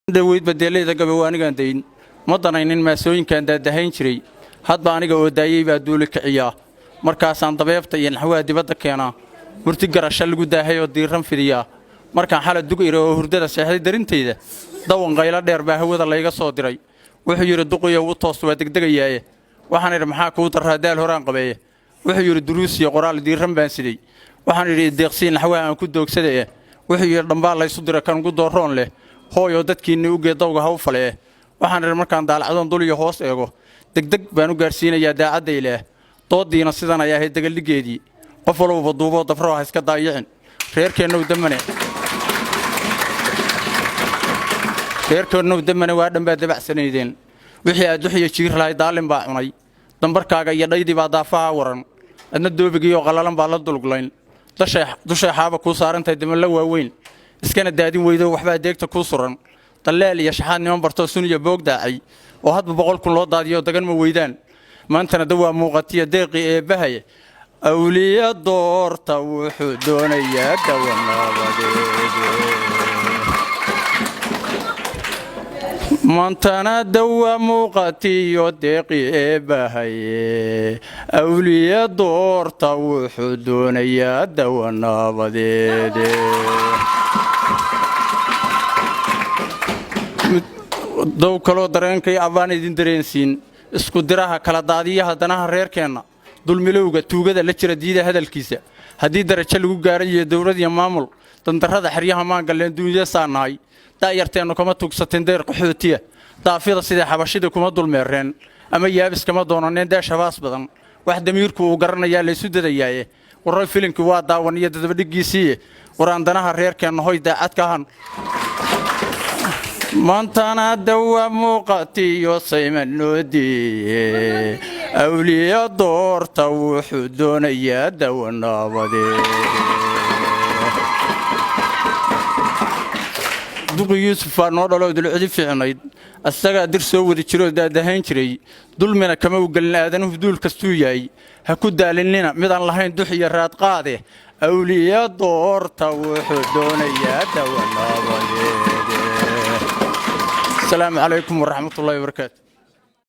Dhaweydba deelayda gabow anigaan dayn, ma danaynin maasooyinkaan daadahayn jiray. Hadba aniga oo daayey baa duuli kiciyaa, markaasaan dabeebta iyo naxwaha dibadda keenaa, murti garasho lagu daahay oo diiran fidiyaa. Markaan xala dug ira oo hurdada seexday, darintayda dawan qaylo dheer baa hawada layga soo diray. Wuxuu yidhi: "Duqiyow, u toos, waa degdegayaaye." Waxaan idhi: "Maxaa kuu darraa? Daal horaan qabeeye." Wuxuu yidhi: "Duruus iyo qoraal diiran baan siday." Waxaan idhi: "Deeqsii naxwaha aan ku doogsadae." Wuxuu yidhi: "Dhambaa laysu dira kan ugu dooroon leh, hooyoo dadkiinni u geedowga ha u falee." Waxaan idhi: "Markaan daalacdoon dul iyo hoos eego, degdeg baan u gaadhsiinayaa daacadda Ilaah." Dooddiina sidan ay ahayd degaldhiggeedii: qof walowba duuboo dafroo ha iska daayicin. Reerkeennow damane, reerkeennow damane, waa dhan baa dabacsanaydeen. Wixii aad duxiyo jiir lahay daalin baa cunay. Dambarkaaga iyo dhaydii baa daafaha waran, adna doobigiioo qallalan baa la dulglayn. Dushay xaaba kuu saarantahay damallo waaweyn, iskana daadin weydo waxbaa deegta kuu suran. Dalleel iyo shaxaad niman bartoo sun iyo boog daacay oo hadba 100,000 loo daadiyo dagan ma weydaan. Maantana dawaa muuqatiya deeqii eebbahaye. Awliya doorta wuxuu doonayaa dawanaabadeede. Maantana dawa muuqatiyo deeqii eebbahaye. Awliya doorta wuxuu doonayaa dawanaabadeede. Dow kaloo dareenkay abaan idin dareensiin: isku diraha kala daadiyaha danaha reerkeenna, dulmilowga tuugada la jira diida hadalkiisa. Haddii darajo lagu gaaray iyo dowlad iyo maamul, dandarrada xeryaha maan galleen. Duunya saannahay, da'yarteennu kama tuugsateen deyr qaxootiya. Daafyada sidai xabashida kuma dulmeereen ama yaabis kama doonaneen deesh habaas badan. Wax damiirku uu garanayaa laysu dadayaaye. Warroy, filinkii waa daawan iyo dadabadhiggiisiiye. Waraan danaha reerkeenna hoy daacad ka ahan. Maantana dawa muuqatiyo sayman noo diiye. Awliya doorta wuxuu doonayaa dawanaabadeed. Duqi Yuusuf baa noo dhaloo dulcidi fiicnayd, asagaa dir soo wadi jiroo daadahayn jiray. Dulmina kama u gelin aadanuhu duul kastuu yahay. Ha ku daalinina midaan lahayn dux iyo raadqaade. Awliya doorta wuxuu doonayaa dawanaabadeed. Asalaamu calaykum waraxmatullahi wabarakaatu.